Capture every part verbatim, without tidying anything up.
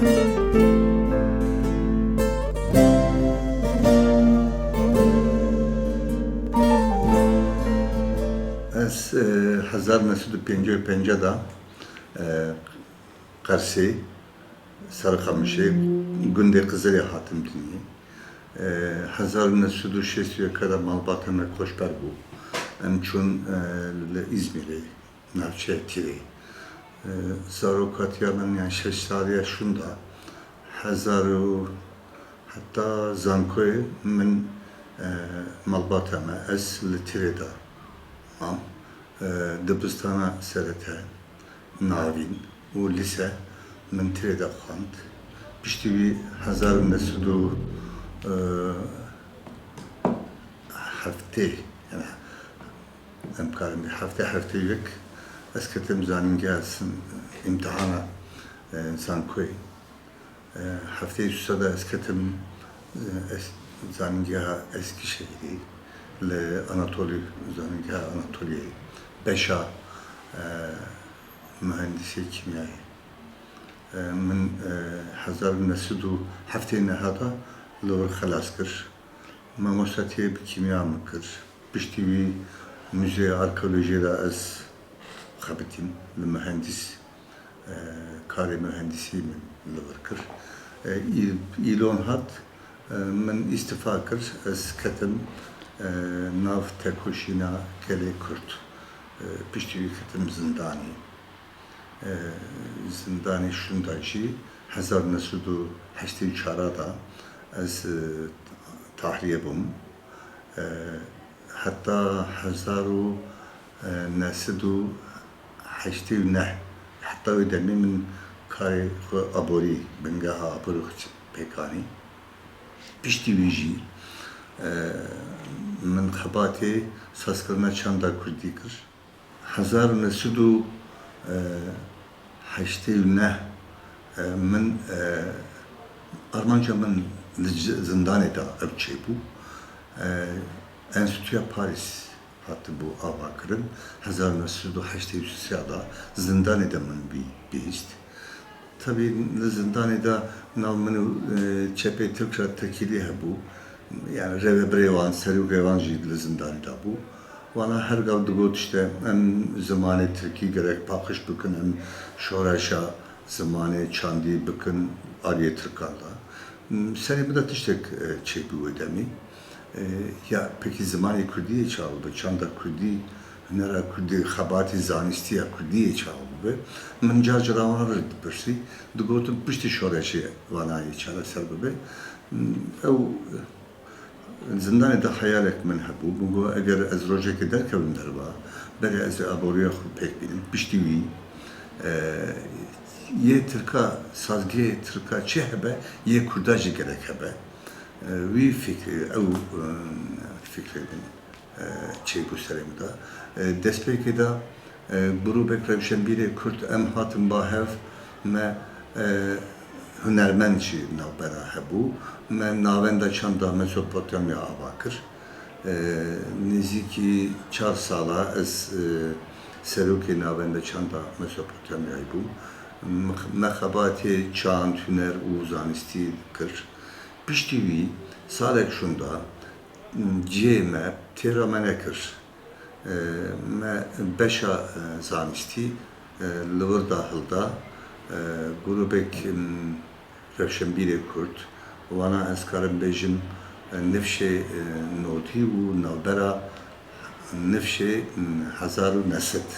Ez, e, hezar neh sed û pêncî û pênc de, e, Qersê, Serqemişê, gundê Qizilê hatim dinê. E, hezar neh sed û şêst û yek de malbata me koçber bû. Em çûn, e, li Îzmîrê, navçeya Tîrê. E, zarokatiya min, yani şeş saliya şûnda, hezar û heta zankoyê min, e, malbata me, ez li Tîrê de mam. E, dibistana serete, navîn û lîse min Tîrê de xwend. Piştî wî hezar û neh sed û, e, heftê, yani em karin bê heftê, heftê û yek ez ketim zanîngeha sin-, îmtihana, e, zankoyê. E, heftê û sê de ez ketim, e, es-, zanîngeha Eskişehirê, li Anatolî, zanîngeha Anatoliyê, beşa, e, mühendisê kîmyayê. E, min, e, hezar û neh sed û heftê û neh de li wir xelas kir. Mamostetiyê bi kîmya min kir. Piştî wî Muzeya Arkeolojiyê de ez xebitîm li mühendis, e, karê mühendisî min li vir kir. E, î-, îlon hat, e, min îstifa kir, ez ketim, e, nav tekoşîna gelê Kurd. E, piştî wî ketim zindanê. E, zindanê şûnda jî hezar neh sed û heştê û çar de ez, e, tahliye bûm. E, heta hezar û neh sed û heştê û neh, heta wê demê min karê xwe aborî, bingeha aborî xwe pêk anî. Piştî wî jî, e, min xebatê sazkirina çanda kurdî kir. Hezar û neh sed û heştê û neh, e, min, e, armanca min li c-, zindanê de ew çêbû. E, Enstîtuya Parîs hatibû avakirin. Hezar û neh sed û heştê û sê de zindanê de min bî-, bihîst. Tabî li zindanê de nav min û, e, çepê Tirk re tekîlî hebû. Yani rêvebirê wan, serokê wan jî li zindanê de bû. Wana her gav digot, işte, em zimanê tirkî gerek paqij bikin, em şoreşa zimanê çandî bikin aliyê tirkan de. Serê min de tiştek, e, çêbû wê demî. E, ya pekî zimanê kurdî yê çawa bibe, çanda kurdî, hunera kurdî, xebatê zanistî ya kurdî yê çawa bibe? Min car cara wan re dipirsî, digotin piştî şoreşê vana yê çareser bibe. Ew zindanê de xeyalek min hebû, min got, eger ez rojekê derkevim derva, berê ez ê aboriya xwe pêk bînim. Piştî wî, e, yê tirka, sazgehê tirka çi hebe, yê kurda jî gerek hebe. E, wî fikrê, ew, e, fikrê min, e, çêbû serê min de. E, destpêkê de, e, grûbek rewşenbîrê kurd em hatin ba hev, me, e, hunermend jî navbera hebû. Me Navenda Çanda Mesopotamya ava kir. E, nêzîkî çar sala ez, e, serokê Navenda Çanda Mesopotamyayê bûm. Me xebatê çand, huner û zanistî kir. Piştî wî salek şûnda cihê me têra me nekir. E, me beşa, e, zanistî, e, li wir da hilda, e, grûbek, m, rewşenbîrê kurd, wana ez karim bêjim, e, nifşê, e, nodî û navbera nifşê, m, hezar û neh sed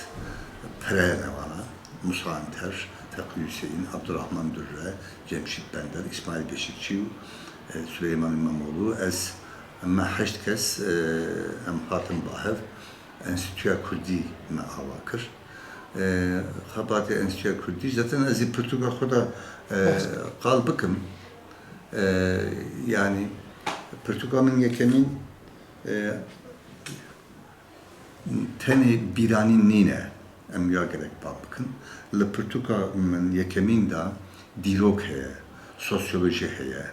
pere ne wana. Musa Anter, Feqî Hüseyin, Abdurrahman Dürre, Cemşit Bender, İsmail Beşikçi û, e, Süleyman İmamoğlu. Ez, me heşt kes, e, em hatin ba hev. Enstîtuya Kurdî me ava kir. E, xebatê Enstîtuya Kurdî, zaten ez ê pirtûka xwe de, e, qal bikim. E, yani pirtûka min yekemîn, e, tenê bîranîn nîne, em ya gerek bal bikin. Li pirtûka min yekemîn de dîrok heye, sosyolojî heye,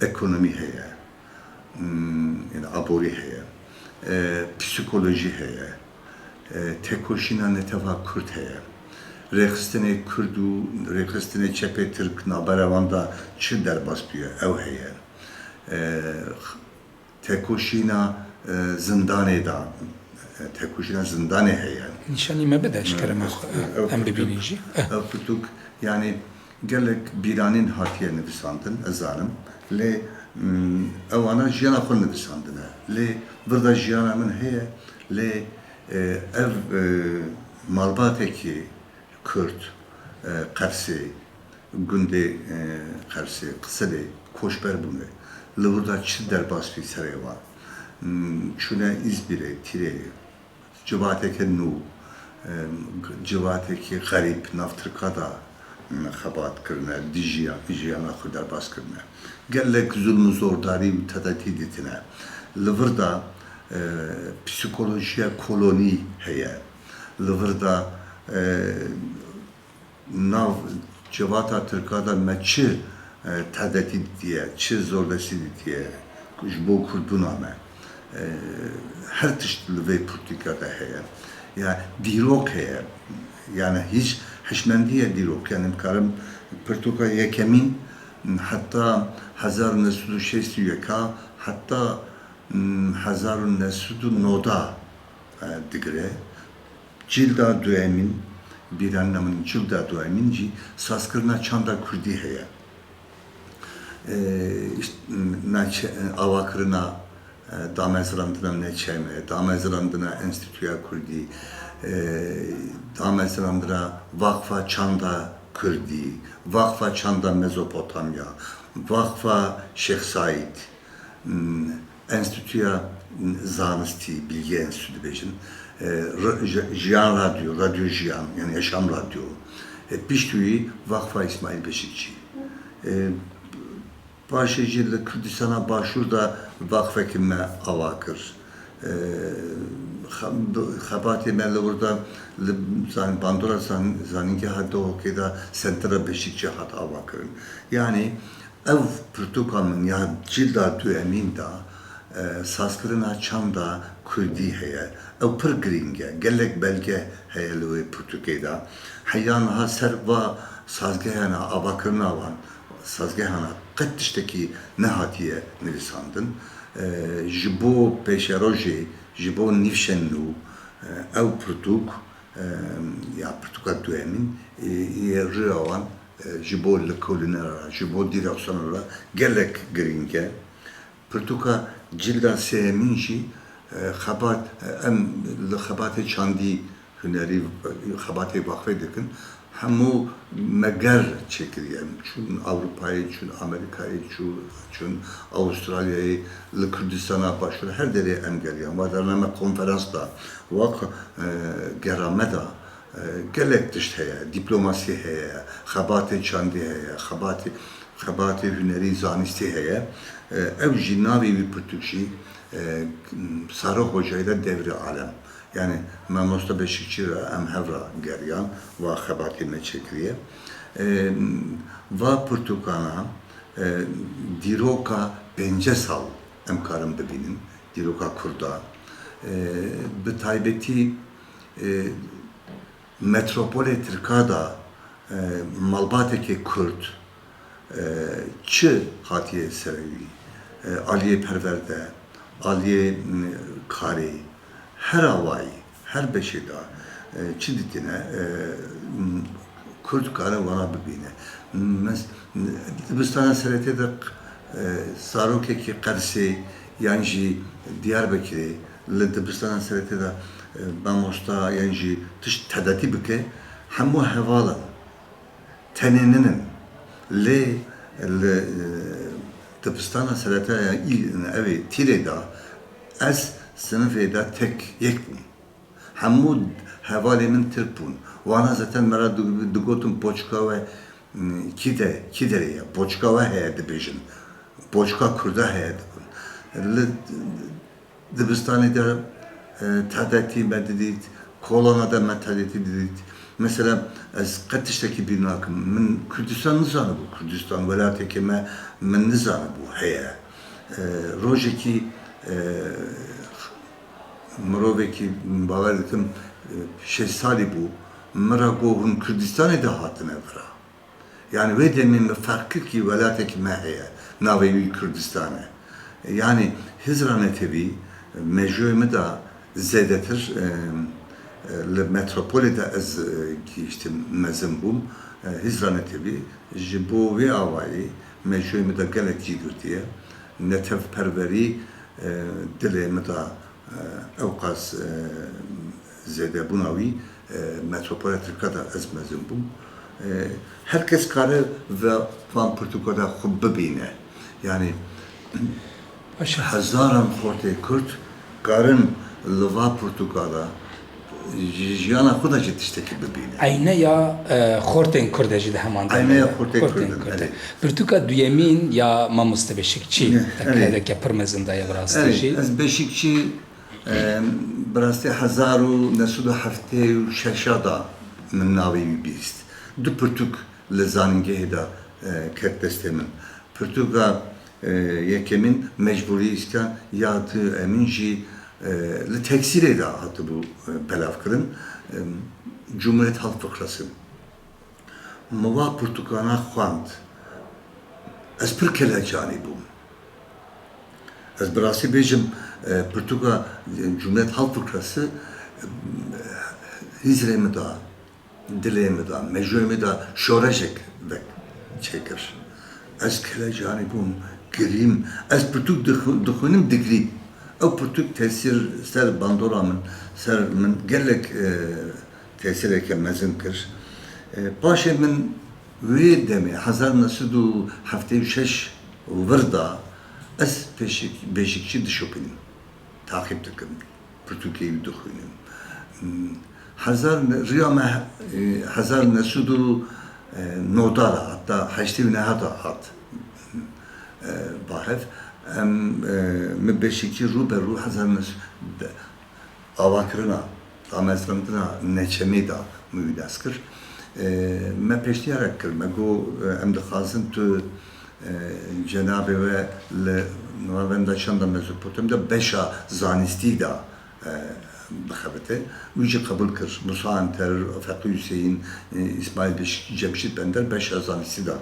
ekonomî heye, m, yani aborî heye, e, psîkolojî heye, e, tekoşîna netewha kurd heye. Rêxistinê Kurd û rêxistinê çepê Tirk navbera wan de çi derbas bûye, ew heye. E, tekoşîna, e, zindanê de, e, tekoşîna zindanê heye. Nîşanî me bide, ji kerema xwe, ew em pirtûk, bibînin jî. Eh. Ew pirtûk, yanî gelek bîranîn hatiye nivîsandin, ez zanim. Lê, mm, ewana jiyana xwe nivîsandine. Lê vir de jiyana min heye, lê, e, ev, e, malbatekî Kurd, e, Qersê, gundê, e, Qersê, Qisilê koçber bûne. Li wir de çi derbas bî serê wan? Hmm, çûne Îzmîrê, Tîrê, civateke nû, e, civateke xerîb, nav Tirka de, hmm, xebat kirine, dijî ya-, jiyana xwe derbas kirine. Gelek zulm û zordarî û tedetî dîtine. Li vir de, e, psîkolojiya kolonî heye. Li vir de, e, nav civata Tirka de me çi, e, tedetî dîtiye, çi zordestî dîtiye ji bo kurdbûna me. E, her tişt li vê pirtûka de heye. Ya dîrok heye. Yani hiç hişmendî ye dîrok. Yani em karim pirtûka yekemîn heta hezar û neh sed û şêst û yeka heta, mm, hezar û neh sed û nod e, digire. Cilda duyemîn, bîranîna min cilda duyemîn jî sazkirina çanda kurdî heye. E, îşte, naçe-, avakirina, e, damezrandina neçe me, damezrandina Enstîtuya Kurdî, e, damezrandina Vakfa Çanda Kurdî, Vakfa Çanda Mezopotamya, Vakfa Şêx Saîd, m, Enstîtuya Zanistî, Bilgi Enstîtusu dibêjin, e, r-, ji-, Jiyan Radyo, Radyo Jiyan, yani Yaşam Radyo, e, piştî wî Vakfa Îsmaîl Beşikçî. E, Paşê jî li Kurdistana Başûr de vaqfekî me ava kir. Eee, xe-, bi-, xebatê me li wir de li zan-, bandora zan-, zanîngeha Duhokê de Sentra Beşîkçî hat avakirin. Yanî ev pirtûka min ya cilda duyemîn de, eee, sazkirina çanda kurdî heye. Ew pir girîng e. Gelek belge heye li wê pirtûkê de. Heya niha ser va sazgehana avakirina wan, sazgehana qet tiştekî nehatiye nivîsandin. E, ji bo pêşerojê, ji bo nîvşên nû, e, ew pirtûk, e, ya pirtûka duyemîn, e, yê rûya wan, e, ji bo lêkolînê re, ji bo dîreksiyona re gelek girîng e. Pirtûka cilda sêyemîn jî, e, xebat, e, em li xebatê çandî hunerî, e, xebatê vaqfê dikin. Hemû me ger çêkiriye. Em çûn Ewropayê, çûn Amerîkayê, çû-, çûn Awistralyayê, li Kurdistana Başûr her derê em geriyan. Wa derne me konferans da, wek, e, gera me da, e, gelek tişt heye, dîplomasî heye, xebatê çandî heye, xebatê, xebatê hunerî zanistî heye. E, ew jî navê wî pirtûk jî, e, Saro Hocayî de Devrê Alem. Yani mamoste Beşikçî re em hev re geriyan, va xebatê me çêkiriye. E, va pirtûkana, e, dîroka pêncî sal em karin bibînin, dîroka Kurda. E, bi taybetî, e, metropolê Tirka de, e, malbateke Kurd, e, çi hatiye serê wî, e, aliyê perwerde, aliyê, m, karê, her awayî, her beşê de, e, çi dîtine, e, m, Kurd kare wana bibîne. Mes-, dibistana seretê de, e, zarokekî Qersê yan jî Diyarbekirê li dibistana seretê de, e, mamosta yan jî tişt tedetî bike, hemû heval in. Tenê ninin. Lê li, e, dibistana serete ya î-, ev ê Tîrê de ez sinifê de tek yek bûm. Hemû hevalê min Tirk bûn. Wana zaten me re di-, digotin boçka we, m, kî de, kî derê ye? Boçka we heye dibêjin. Boçka Kurda heye dibin. Li dibistanê de, e, tedetî me didît, kolona de me tedetî didît. Mesela ez qet tiştekî bîr nakim. Min Kurdistan nizanibû. Kurdistan welateke me, min nizanibû heye. E, rojekî, e, mirovekî, bawer dikim, e, şêst salî bû, Min re got, hûn Kurdistanê de hatine vira. Yani wê demê min ferq kir kî welatek me heye, navê wî Kurdistan e. Yani Hizra Netewî, mejûyê min de zêdetir, e, e, li metropolê de ez, e, gihiştim, mezin bûm. E, Hizra Netewî ji bo wê awayî mejûyê min de gelek cî girtiye. Netewperwerî, e, dilê min de, e, ewqas, e, zêdebûna wî, e, metropola Tirka de ez mezin bûm. E, her kes kare ve van pirtûka de xwe bibîne. Yani Baş e. Hezaran xortê Kurd karin li va pirtûka de ji jiyana xwe de jî tiştekî bibîne. Eyneya, e, xortên Kurd e jî di heman demê Eyneya de. Xortê Kurd e, Kurd e. Pirtûka duyemîn ya Mamoste Beşikçî, Ne, erê. Erê. Pir mezin daye bi rastî Erê, jî. Ez Beşikçî, e, bi rastî hezar û neh sed û heftê û şeş de min navê wî bihîst. Du pirtûk li zanîngehê de, e, ket destê min. Pirtûka, e, yekemîn Mecbûrî Îskan ya tu Emîn jî, e, li Teksîrê de hatibû, e, belavkirin. E, Cumhuriyet Halk Fıkrası. Min va pirtûkana xwend. Ez pir kelecanî bûm. Ez bi rastî bêjim, e, pirtûka, e, Cumhuriyet Halk Fıkrası, e, hizrê min da, dilê min da, mejûyê min da şoreşek vek çêkir. Ez kelecanî bûm, girîm. Ez pirtûk dixu-, dixwînim, digrîm. Ew pirtûk tesîr ser bandora min, ser min gelek, e, tesîreke mezin kir. E, paşê min wê demê, hezar neh sed û heftê û şeş vir da ez Beşik-, Beşikçî dişopînim, taqîb dikim, pirtûkê wî dixwînim. Hmm, hezar ne-, riya me, e, hezar neh sed û nod da, heta heştê û neh da hat, e, ba hev. Em, e, min Beşikçî rû be rû hezar neh sed de, avakirina, damezrandina neçemê de min wî dest kir. E, me pêşniyarek kir, me got, e, em dixwazin tu, e, cenabê we li Navenda Çanda Mezopotamya de beşa zanistî de, e, bixebite. Wî jî qebûl kir. Musa Anter, Feqî Hüseyin, e, Îsmaîl Beşikçî, Cemşîd Bender beşa zanistî de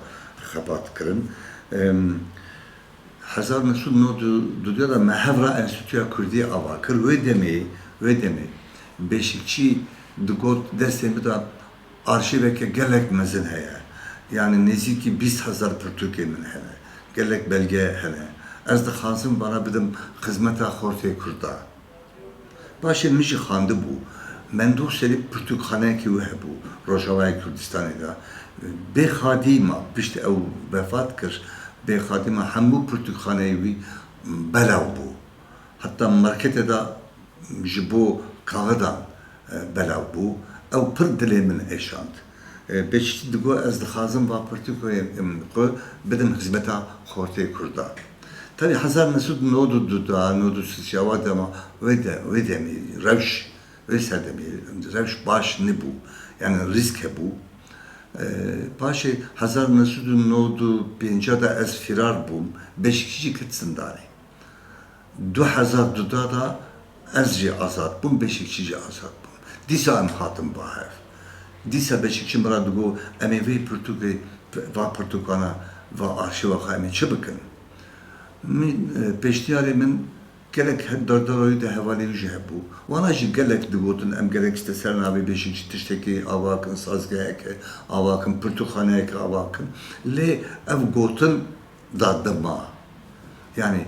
xebat kirin. Em, Hezar neh sed û nod û du de me hev re Enstîtuya Kurdî ava kir. Wê demê, wê demê Beşikçî digot, destê min de arşîveke gelek mezin heye. Yani nêzîkî bîst hezar pirtûkê min hene. Gelek belge hene. Ez dixwazim vana bidim xizmeta xortê Kurda. Paşê min jî xwendibû. Mendoserê pirtûkxaneyekî wî hebû Rojavayê Kurdistanê de. Bê xadî ma, piştî ew vefat kir, bê xadî ma hemû pirtûkxaneyê wî belav bû. Heta marketê de ji bo kaxidan, e, belav bû. Ew pir dilê min êşand. E, Beşikçî digot, ez dixwazim va pirtûkê, em, xwe bidim xizmeta xortê Kurda. Tabii hezar neh sed û nod û du da, nod û sê awa dema wê de, wê demî rewş, wê serdemî rewş baş nibû. Yani rîsk hebû. E, paşê hezar neh sed û nod û pênc de ez firar bûm, Beşikçî jî ket zindanê. Du hezar du da da ez jî azad bûm, Beşikçî jî azad bûm. Dîsa em hatin ba hev. Dîsa Beşikçî min re digot, em ê vê pirtûkê, va pirtûkana, va arşîva xwe em ê çi bikin? Min, e, pêşniyarê min gelek he-, derdora wî de hevalê wî jî hebû. Wana jî gelek digotin, em gerek işte ser navê Beşikçî tiştekî ava kin, sazgeheke ava kin, pirtûkxaneyeke ava kin. Lê ev gotin da dima. Yani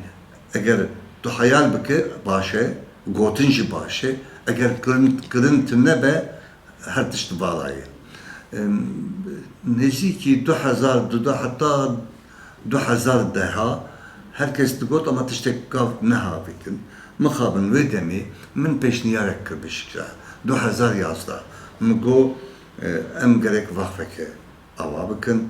eger tu hayal bike, baş e, gotin jî baş e. Eger kirin, kirin tune be, her tişt vala ye. Em, nêzîkî du hezar du da heta du hezar deh, her kes digot, ama tiştek gav neha bikin. Mixabin wê demê min pêşniyarek kir Beşikçî re. Du hezar yazdeh. Min got, e, em gerek vaqfeke ava bikin.